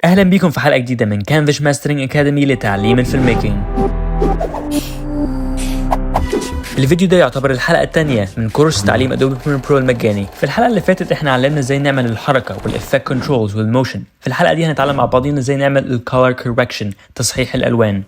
اهلا بيكم في حلقة جديدة من كانفش Mastering Academy لتعليم ال filmmaking. الفيديو ده يعتبر الحلقة الثانية من كورس تعليم Adobe Premiere Pro المجاني. في الحلقة اللي فاتت احنا علمنا ازاي نعمل الحركة وال effect controls وال motion. في الحلقة دي هنتعلم مع بعضينا ازاي نعمل ال color correction، تصحيح الالوان.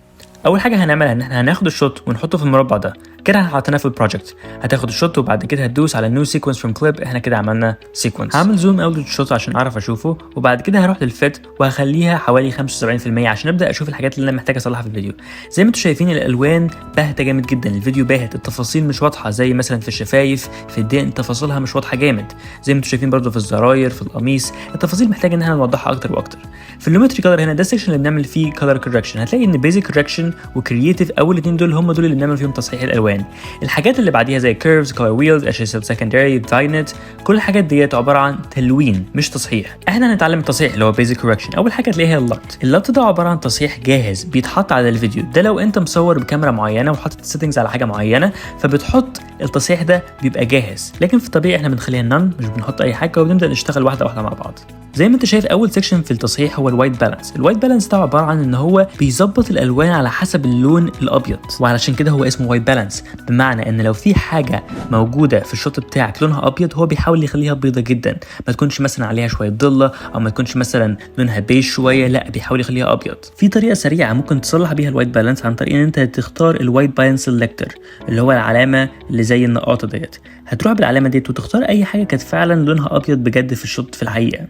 اول حاجة هنعملها ان احنا هناخد ال shot ونحطه في المربع ده. كده حطيناه في ال project. هتاخد ال shot وبعد كده هتدوس على new sequence from clip. احنا كده عملنا sequence. هعمل zoom out لل shot عشان اعرف اشوفه، وبعد كده هروح لل fit وهخليها حوالي 75% عشان ابدا اشوف الحاجات اللي انا محتاج اصلحها في الفيديو. زي ما انتم شايفين الالوان باهته جامد جدا، الفيديو باهت، التفاصيل مش واضحة، زي مثلا في الشفايف، في الدقن تفاصيلها مش واضحة جامد. زي ما انتم شايفين برده في الزراير، في القميص، التفاصيل محتاجه ان احنا نوضحها اكتر واكتر. في ال Lumetri Color هنا ده ال section اللي بنعمل فيه color correction. هتلاقي ان basic correction و creative اول الاثنين دول هم دول اللي بنعمل فيهم تصحيح الالوان. الحاجات اللي بعديها زي curves، color wheels، HSL secondary، vignette، كل الحاجات ديت عبارة عن تلوين مش تصحيح. احنا هنتعلم التصحيح اللي هو basic correction. اول حاجة تلاقيها ال LUT. ال LUT ده عبارة عن تصحيح جاهز بيتحط على الفيديو ده. لو انت مصور بكاميرا معينة وحاطط ال settings على حاجة معينة فبتحط التصحيح ده بيبقى جاهز، لكن في الطبيعي احنا بنخليها none، مش بنحط اي حاجة وبنبدا نشتغل واحدة واحدة مع بعض. زي ما انت شايف اول section في التصحيح هو ال white balance. ال white balance ده عبارة عن ان هو بيظبط الالوان على حسب اللون الابيض، وعلشان كده هو اسمه white balance، بمعنى ان لو في حاجة موجودة في ال shot بتاعك لونها ابيض هو بيحاول يخليها بيضة جدا، ما تكونش مثلا عليها شوية ضله او ما تكونش مثلا لونها بيج شويه، لا بيحاول يخليها ابيض. في طريقه سريعة ممكن تصلح بيها ال white balance عن طريق ان انت تختار ال white balance selector اللي هو العلامة اللي زي النقاطه ديت. هتروح بالعلامة ديت وتختار اي حاجة كانت فعلا لونها ابيض بجد في ال shot في الحقيقة،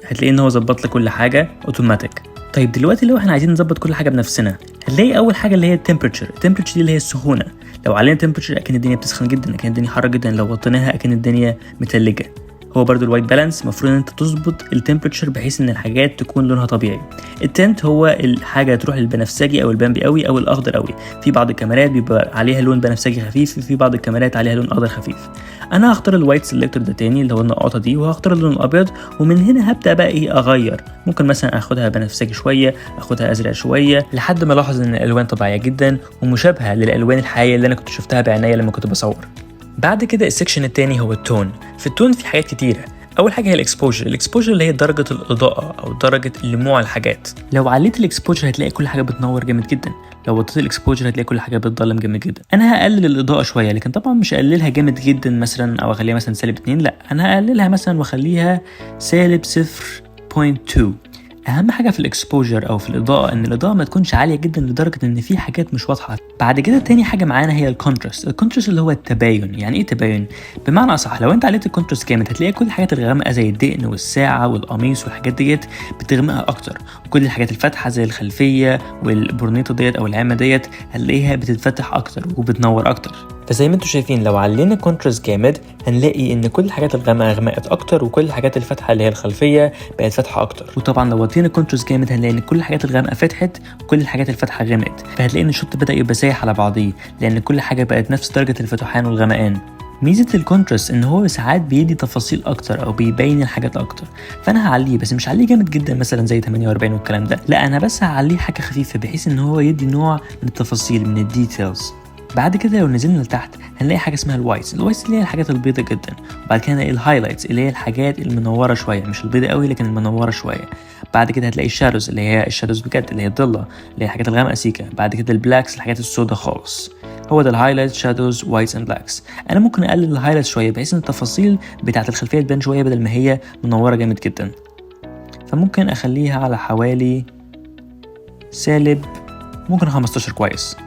هتلاقي ان هو ظبط لك كل حاجة اوتوماتيك. طيب دلوقتي لو احنا عايزين نظبط كل حاجة بنفسنا هنلاقي اول حاجة اللي هي ال temperature. ال temperature دي اللي هي السخونه. لو علينا temperature اكن الدنيا بتسخن جدا، اكن الدنيا حر جدا. لو وطيناها اكن الدنيا متلجه. هو برضو ال white balance المفروض ان انت تظبط ال temperature بحيث ان الحاجات تكون لونها طبيعي. ال tint هو الحاجة تروح للبنفسجي او البامبي قوي او الاخضر قوي. في بعض الكاميرات بيبقى عليها لون بنفسجي خفيف، في بعض الكاميرات عليها لون اخضر خفيف. انا هختار ال white selector ده تاني اللي هو النقاطه دي، وهختار اللون الابيض، ومن هنا هبدا بقى ايه اغير. ممكن مثلا اخدها بنفسجي شويه، اخدها ازرق شويه، لحد ما الاحظ ان الالوان طبيعية جدا ومشابهه للالوان الحقيقية اللي انا كنت شفتها بعينيا لما كنت بصور. بعد كده ال section التاني هو ال tone. في ال tone في حاجات كتيرة. اول حاجة هي ال exposure. ال exposure اللي هي درجه الاضاءة او درجه لموع الحاجات. لو عليت ال exposure هتلاقي كل حاجة بتنور جامد جدا، لو وطيت ال exposure هتلاقي كل حاجة بتضلم جامد جدا. انا هقلل الاضاءة شويه، لكن طبعا مش هقللها جامد جدا مثلا او اخليها مثلا سالب 2، لا انا هقللها مثلا واخليها سالب 0.2. اهم حاجة في ال exposure او في الاضاءة ان الاضاءة ما تكونش عالية جدا لدرجة ان في حاجات مش واضحة. بعد كده تاني حاجة معانا هي ال contrast. ال contrast اللي هو التباين. يعني ايه تباين؟ بمعنى اصح لو انت عليت ال contrast جامد هتلاقي كل الحاجات الغامقه زي الدقن والساعة والقميص والحاجات ديت بتغمقها اكتر، وكل الحاجات الفاتحة زي الخلفية والبرنيطه ديت او العمه ديت هتلاقيها بتتفتح اكتر وبتنور اكتر. فزي ما انتم شايفين لو علينا contrast جامد هنلاقي ان كل الحاجات الغامقه غمقت اكتر، وكل الحاجات الفاتحة اللي هي الخلفية بقت فاتحة اكتر. وطبعا لو وطينا contrast جامد هنلاقي ان كل الحاجات الغامقه فتحت وكل الحاجات الفاتحة غمقت، فهتلاقي ان ال shot بدا يبقى سايح على بعضيه لان كل حاجة بقت نفس درجه الفتحان والغمقان. ميزة ال contrast ان هو ساعات بيدي تفاصيل اكتر او بيبين الحاجات اكتر، فانا هعليه بس مش هعليه جامد جدا مثلا زي 48 والكلام ده، لا انا بس هعليه حاجة خفيفة بحيث ان هو يدي نوع من التفاصيل من ال details. بعد كده لو نزلنا لتحت هنلاقي حاجة اسمها ال whites. ال whites اللي هي الحاجات البيضة جدا. وبعد كده هنلاقي ال highlights اللي هي الحاجات المنورة شويه، مش البيضة قوي لكن المنورة شويه. بعد كده هتلاقي ال shadows اللي هي ال shadows بجد اللي هي الضله اللي هي الحاجات الغامقه سيكا. بعد كده ال blacks الحاجات السوداء خالص. هو ده ال highlight، shadows، whites and blacks. انا ممكن اقلل ال highlight شوية بحيث ان التفاصيل بتاعه الخلفية تبان شوية بدل ما هي منورة جامد جدا، فممكن اخليها على حوالي سالب ممكن 15 كويس.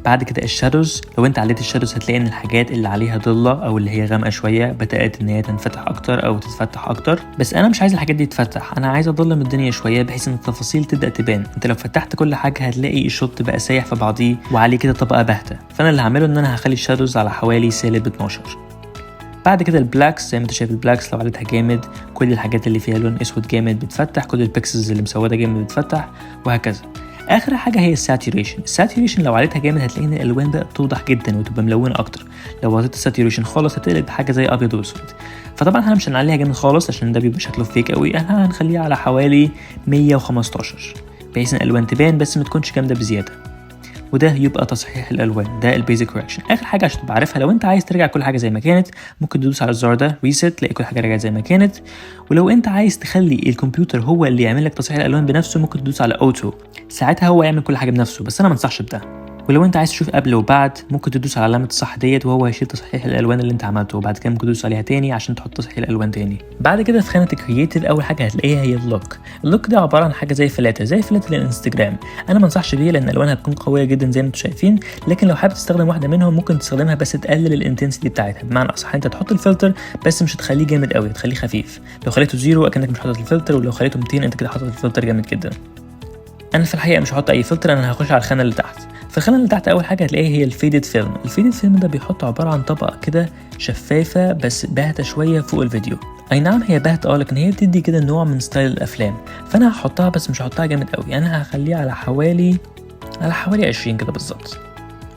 بعد كده ال shadows، لو انت عليت ال shadows هتلاقي ان الحاجات اللي عليها ضله او اللي هي غامقه شوية بدات ان هي تنفتح اكتر او تتفتح اكتر، بس انا مش عايز الحاجات دي تتفتح، انا عايز اضلم الدنيا شوية بحيث ان التفاصيل تبدا تبان. انت لو فتحت كل حاجة هتلاقي ال shot بقى سايح في بعضيه وعليه كده طبقه باهته، فانا اللي هعمله ان انا هخلي ال shadows على حوالي سالب 12. بعد كده ال blacks، زي ما انت شايف ال blacks لو عليتها جامد كل الحاجات اللي فيها لون اسود جامد بتفتح، كل ال pixels اللي مسودة جامد بتفتح، وهكذا. اخر حاجة هي ال saturation. ال saturation لو عليتها جامد هتلاقي ان الالوان بقت توضح جدا وتبقى ملونة اكتر. لو وطيت ال saturation خالص هتقلب بحاجة زي ابيض واسود. فطبعا احنا مش هنعليها جامد خالص عشان ده بيبقى شكله fake قوي، احنا هنخليها على حوالي 115 بحيث ان الالوان تبان بس ما تكونش جامدة بزياده. وده يبقى تصحيح الالوان، ده ال basic correction. اخر حاجة عشان تبقى عارفها، لو انت عايز ترجع كل حاجة زي ما كانت ممكن تدوس على الزرار ده reset، تلاقي كل حاجة رجعت زي ما كانت. ولو انت عايز تخلي الكمبيوتر هو اللي يعمل لك تصحيح الالوان بنفسه ممكن تدوس على auto، ساعتها هو يعمل كل حاجة بنفسه، بس انا ما انصحش بده. ولو انت عايز تشوف قبل وبعد ممكن تدوس على علامة الصح ديت وهو هيشيل تصحيح الالوان اللي انت عملته، وبعد كده ممكن تدوس عليها تاني عشان تحط تصحيح الالوان تاني. بعد كده في خانه ال creative اول حاجة هتلاقيها هي ال look. ال look ده عبارة عن حاجة زي فلاتر، زي فلاتر الانستجرام. انا ما انصحش بيه لان الوانها بتكون قوية جدا زي ما انتم شايفين، لكن لو حابب تستخدم واحدة منهم ممكن تستخدمها بس تقلل ال intensity بتاعتها. بمعنى اصح انت تحط الفلتر بس مش هتخليه جامد قوي، تخليه خفيف. لو خليته zero اكنك مش حاطط الفلتر، ولو خليته 200 انت كده حاطط الفلتر جامد جدا. انا في الحقيقة مش هحط اي فلتر، انا هخش على الخانة اللي تحت. في الخانة اللي تحت اول حاجة هتلاقيها هي ال faded film. ال faded film ده بيحط عبارة عن طبقه كده شفافة بس باهته شوية فوق الفيديو. اي نعم هي باهته لكن هي بتدي كده نوع من style الافلام، فانا هحطها بس مش هحطها جامد قوي. انا هخليها على حوالي 20 كده بالظبط،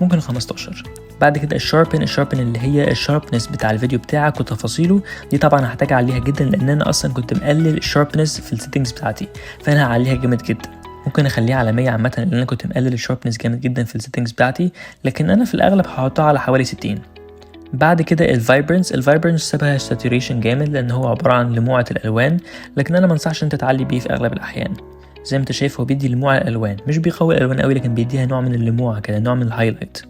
ممكن 15. بعد كده ال sharpen. ال sharpen اللي هي ال sharpness بتاع الفيديو بتاعك وتفاصيله، دي طبعا هحتاج اعليها جدا لان انا اصلا كنت مقلل ال sharpness في ال settings بتاعتي، فانا هعليها جامد جدا. ممكن اخليها على 100 عامة لان انا كنت مقلل ال sharpness جامد جدا في ال settings بتاعتي، لكن انا في الاغلب هحطها على حوالي 60. بعد كده ال vibrance. ال vibrance شبه ال saturation جامد لان هو عبارة عن لموعه الالوان، لكن انا ما انصحش انت تعلي بيه في اغلب الاحيان. زي ما انت شايف هو بيدي لموعه الالوان، مش بيقوي الالوان قوي لكن بيديها نوع من اللموعه كده، نوع من ال highlight.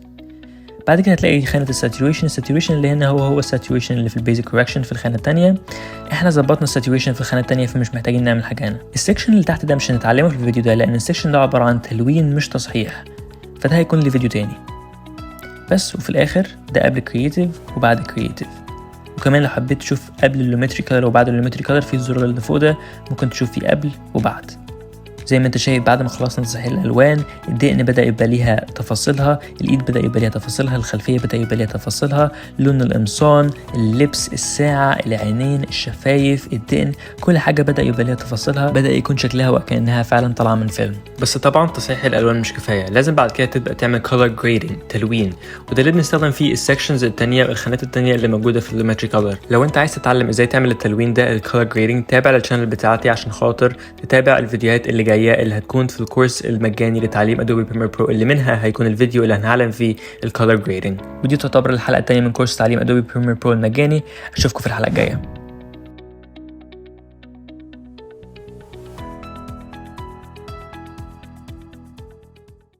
بعد كده هتلاقي خانة ال saturation. ال saturation اللي هنا هو هو ال saturation اللي في ال basic correction في الخانة التانية. احنا ظبطنا ال saturation في الخانة التانية فمش محتاجين نعمل حاجة هنا. ال section اللي تحت ده مش هنتعلمه في الفيديو ده لأن ال section ده عبارة عن تلوين مش تصحيح، فده هيكون لفيديو تاني بس. وفي الآخر ده قبل creative وبعد creative. وكمان لو حبيت تشوف قبل ال Lumetri Color وبعد ال Lumetri Color في الزرار اللي فوق ده ممكن تشوف فيه قبل وبعد. زي ما انت شايف بعد ما خلصنا تصحيح الالوان الدقن بدا يبقى ليها تفاصيلها، الايد بدا يبقى ليها تفاصيلها، الخلفية بدا يبقى ليها تفاصيلها، لون القمصان، اللبس، الساعة، العينين، الشفايف، الدقن، كل حاجة بدا يبقى ليها تفاصيلها، بدا يكون شكلها وكانها فعلا طالعه من فيلم. بس طبعا تصحيح الالوان مش كفايه، لازم بعد كده تبدا تعمل color grading، تلوين، وده اللي بنستخدم فيه ال sections التانية والخانات التانية اللي موجودة في ال Lumetri Color. لو انت عايز تتعلم ازاي تعمل التلوين ده، ال color grading، تابع ال channel بتاعتي عشان خاطر تتابع الفيديوهات اللي جاية اللي هتكون في الكورس المجاني لتعليم Adobe Premiere Pro، اللي منها هيكون الفيديو اللي هنعلم فيه ال color grading. ودي تعتبر الحلقة الثانية من كورس تعليم Adobe Premiere Pro المجاني. اشوفكم في الحلقة الجاية.